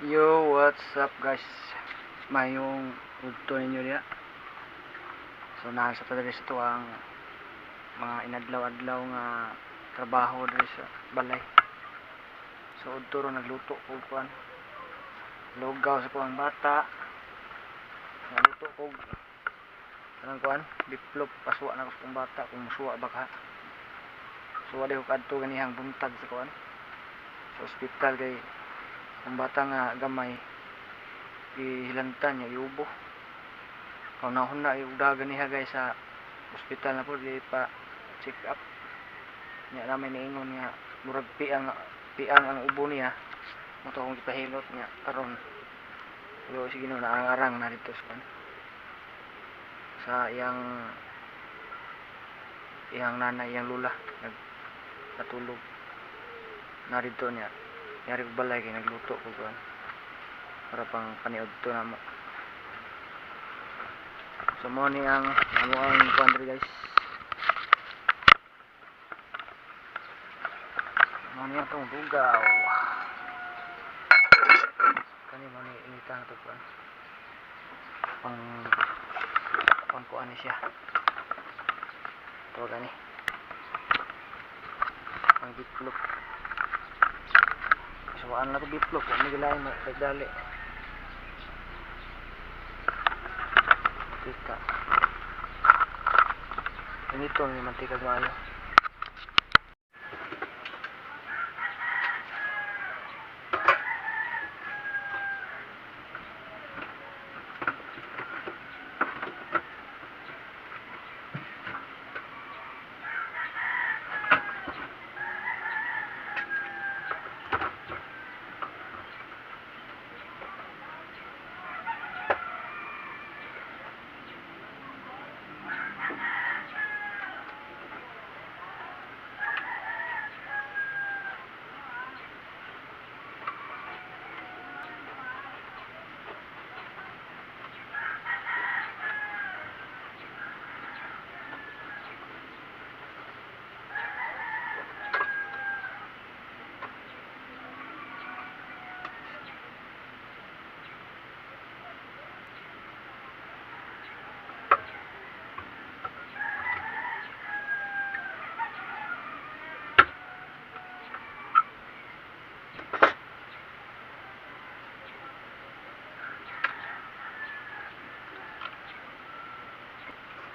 Yo, what's up, guys? Mayong udto ninyo diha. So naa sa ta diri sa tuang mga inadlaw-adlaw nga trabaho diri sa balay. So udto ro nagluto og kuan. Lugaw sa kuang bata. Nagluto og kanang kuan, biplop pasuwa na ko sa kong bata kung musuwa ba ka. So wala ko kadto ganihang buntag sa kuan, sa ospital kay ang bata nga gamay gihilantan niya, iubo. Kaunahon na iugdagan niya, guys, sa ospital na po di pa check up niya. Namin niingon nga murag piang piang ang ubo niya mo to akong gipahilot niya karon. Pero sige no, naarang na dito sa kuan, sa iyang iyang nanay, iyang lula, nag natulog na dito niya. Yari ko balay kay nagluto ko kuan para pang paniudto na mo. So mo ni ang amo ang kuan diri, guys. Mo ni atong lugaw kani, mo ni inita na to kuan, pang pang kuan ni siya, tawag ani, pang bitlog. Suwaan na to bitlog kung may gilain mo kay dali. Mantika. Ganito ni mantika maayo.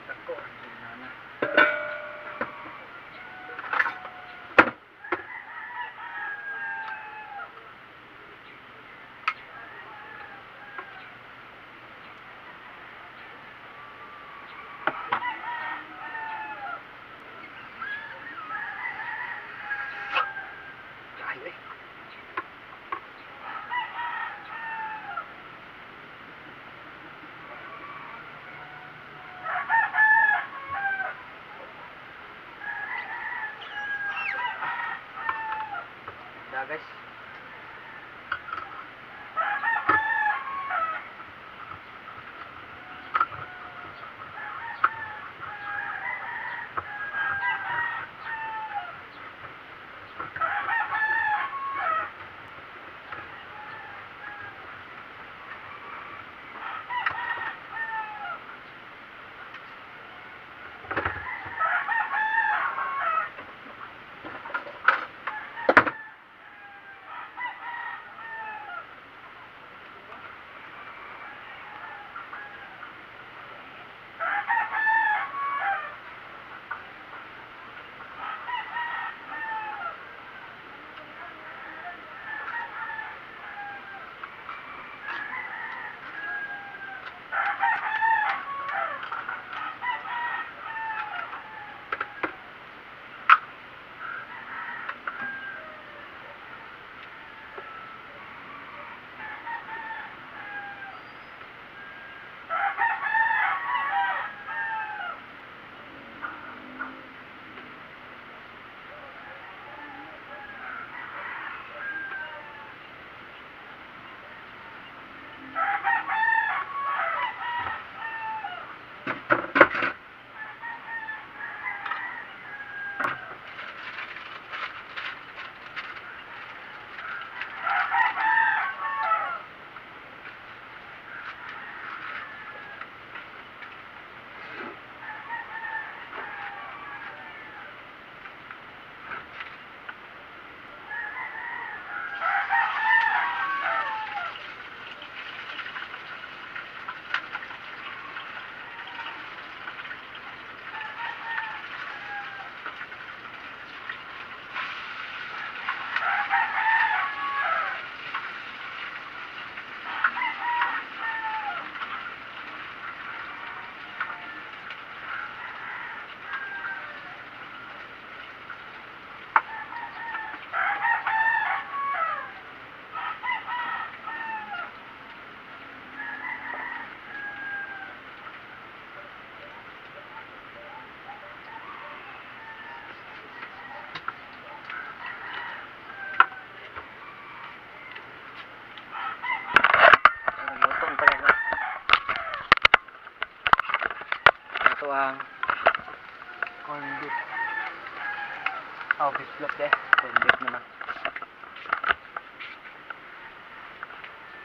Dako ang nana. Ay, ay. Da, guys. Oh, beef loaf de. Corned beef naman.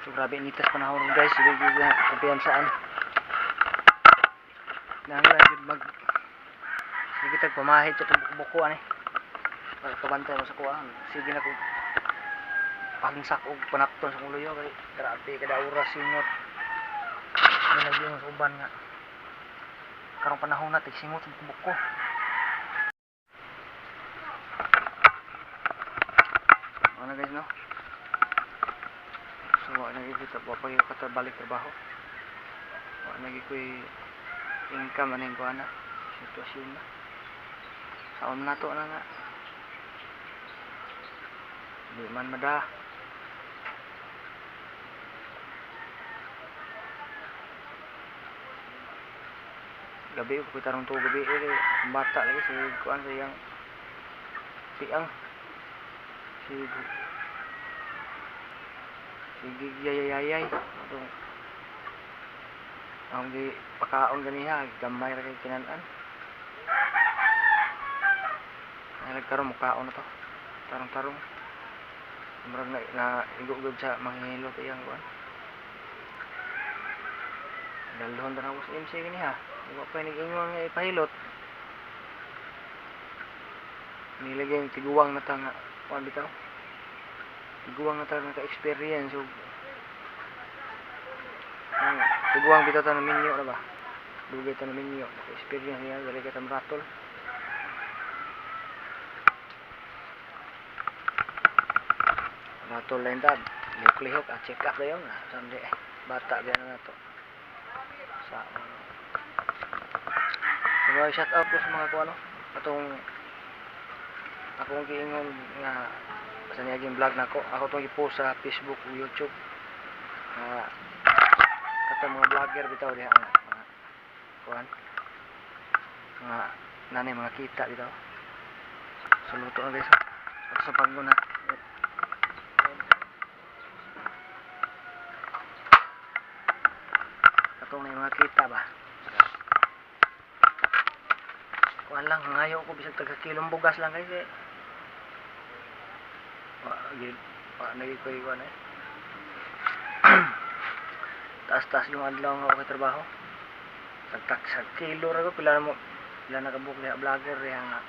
So grabe initas panahon guys, sige sige kumpiyansaan. Nanglan jud mag sige tag pamahid sa itong buko ani. Para kabantay mo sa kuha. Sige na ko pangsak og panakton sa kong luyo kay grabe kada oras singot. May nagyong sa uban nga. Karong panahon na tigsingot sa buko. Ano guys no? So wa na gyud ta pa gyud ka balik trabaho. Wa na gyud koy income aning kuan na sitwasyon na. Saon nato na nga. Di man mada. Gabi ko tarong tuo gabi eh, ang bata lagi si kuan sa iyang siang si sige yayayay atong ang gi pakaon ganiha gamay ra kay kinan-an. Ay nagkaroon mukaon na to. Tarong-tarong. Murag na igo gud sa manghihilot iyang kuan. Dalhon ta na ko sa MC ganiha. Wa pa nag-ingon nga ipahilot. Nilagay yung tiguang na ta nga kuan bitaw. Tiguang na ta naka-experience ug ang tiguang bitaw ta na minyo na ba. Dugay ta na minyo, naka-experience niya dali ka ta ratol. Ratol lang ta. Lihok-lihok, check up dayon. Sandi bata biya na nato. Sa so, shout out ko sa mga kuano atong akong giingon nga sa niyaging vlog nako, ako tong i-post sa Facebook ug YouTube. Katong mga vlogger bitaw diha nga mga kuan mga nanay mga kita bitaw. So luto na guys. Sa paggo na. Katong na mga kita ba. Kuan lang ngayo ko bisag taga kilong bugas lang guys eh. Wa gid wa na gid koy kuan eh. Taas-taas yung adlaw nga okay trabaho. Tagtak sa kilo ra ko pila na mo pila na kabuk diha vlogger diha nga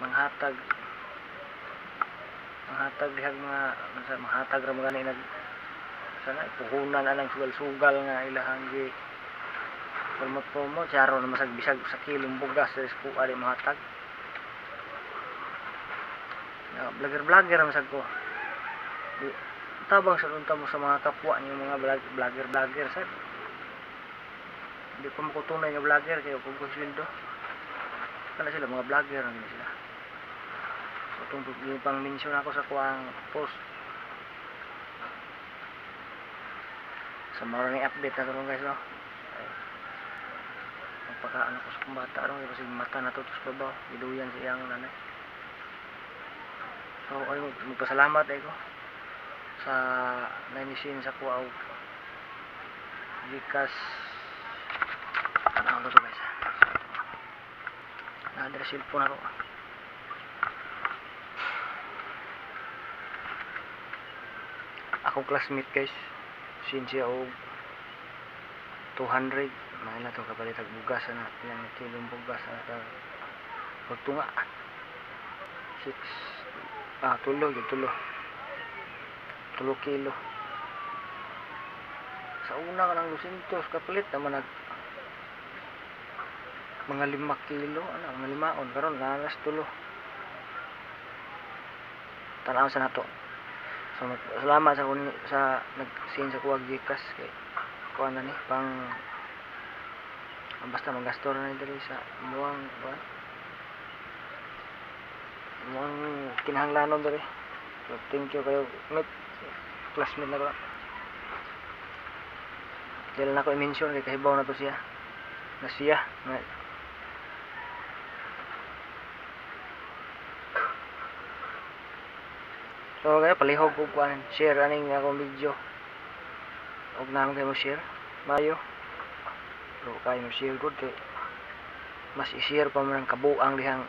manghatag diha mga unsa manghatag ra mga nag sana puhunan anang sugal-sugal nga ilahang gi promote charo na masag bisag sa kilong bugas sa kuha di mahatag. Vlogger masag ko. Di tabang sa unta mo sa mga kapwa niyo mga vlogger sad. Di pa mo tunay nga vlogger kay kung sweldo. Kana sila mga vlogger na sila. So tong pang mention ako sa kuang post. Sa mao ni update na karon guys no. Magpakaano ko sa kong bata ron kasi mata na to sa babaw, giduyan sa iyang nanay. So ay magpasalamat ay ko sa nainisin sa kuha og GCash. Ano to guys? Na-address cellphone ako. Akong classmate guys, sin siya og 200. Mahal na to kapalit og bugas ana, ilang kilong bugas ana ta. Pagtunga 6 tulo gyud tulo. Tulo kilo. Sa una ka ng 200 kapalit naman nag mga 5 kilo ana, mga 5 karon naras tulo. Tan-aw sa nato. So salamat sa kuni sa nag-send sa kuwag GCash kay kuan na ni pang basta magasto na ni diri sa muang kuan. Muang kinahanglanon diri. So thank you kayo mate, classmate na ko. Dili na ko i-mention kay kahibaw na to siya. Na siya. Na. So kayo palihog og kuan, share aning akong video. Og naman kayo mo share. Mayo. Pero kayo mo share good kay mas i-share pa man ang kabuang dihang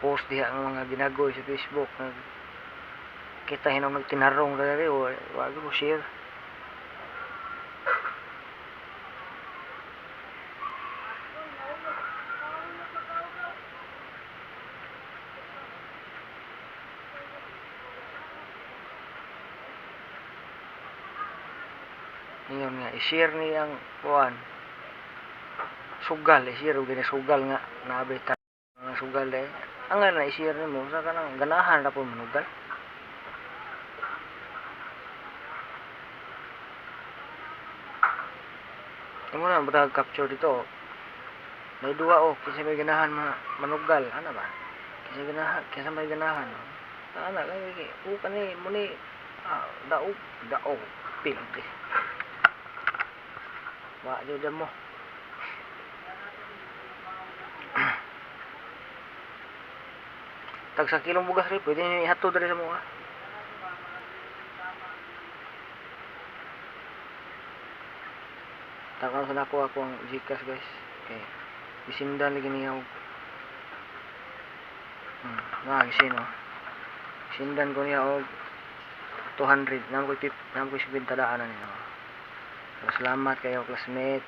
Post diha ang mga ginagoy sa Facebook. Kita hinom nagtinarong diri wa ko share. Ngayon nga i-share ni ang kuan sugal, i-share og sugal nga naabay ta mga sugal eh. Ang nga na i-share nimo sa kanang ganahan ra po manugal. Imo na butang capture dito. May duwa oh, kinsa may ganahan manugal, ana ba? Kinsa ganahan, kinsa may ganahan. Ana kay o kani mo ni daog daog pildi. Wa jud mo. Tag sa kilong bugas ri pwede niyo ihatod diri sa mga. Takaw sa nako ako ang GCash guys. Okay. Isindan lagi niya og na gisin oh. Sindan ko niya og 200. Namo ko tip, namo ko 50 daan niya. So, salamat kayo classmate.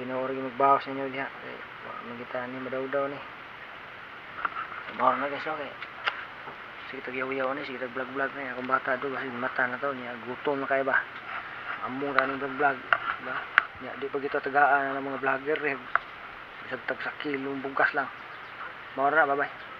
Ginoo ra magbawas ninyo diha. Kay wa man kita ni madawdaw ni. So, mao na guys, okay. Sige tag yaw-yaw ni, sige tag vlog-vlog ni akong bata do kasi mata na to niya, gutom na kayo ba. Among ra ning vlog-vlog, ba? Nya di pa kita tagaan ng mga vlogger eh. Bisag tag sa kilong bugas lang. Mao ra, bye-bye.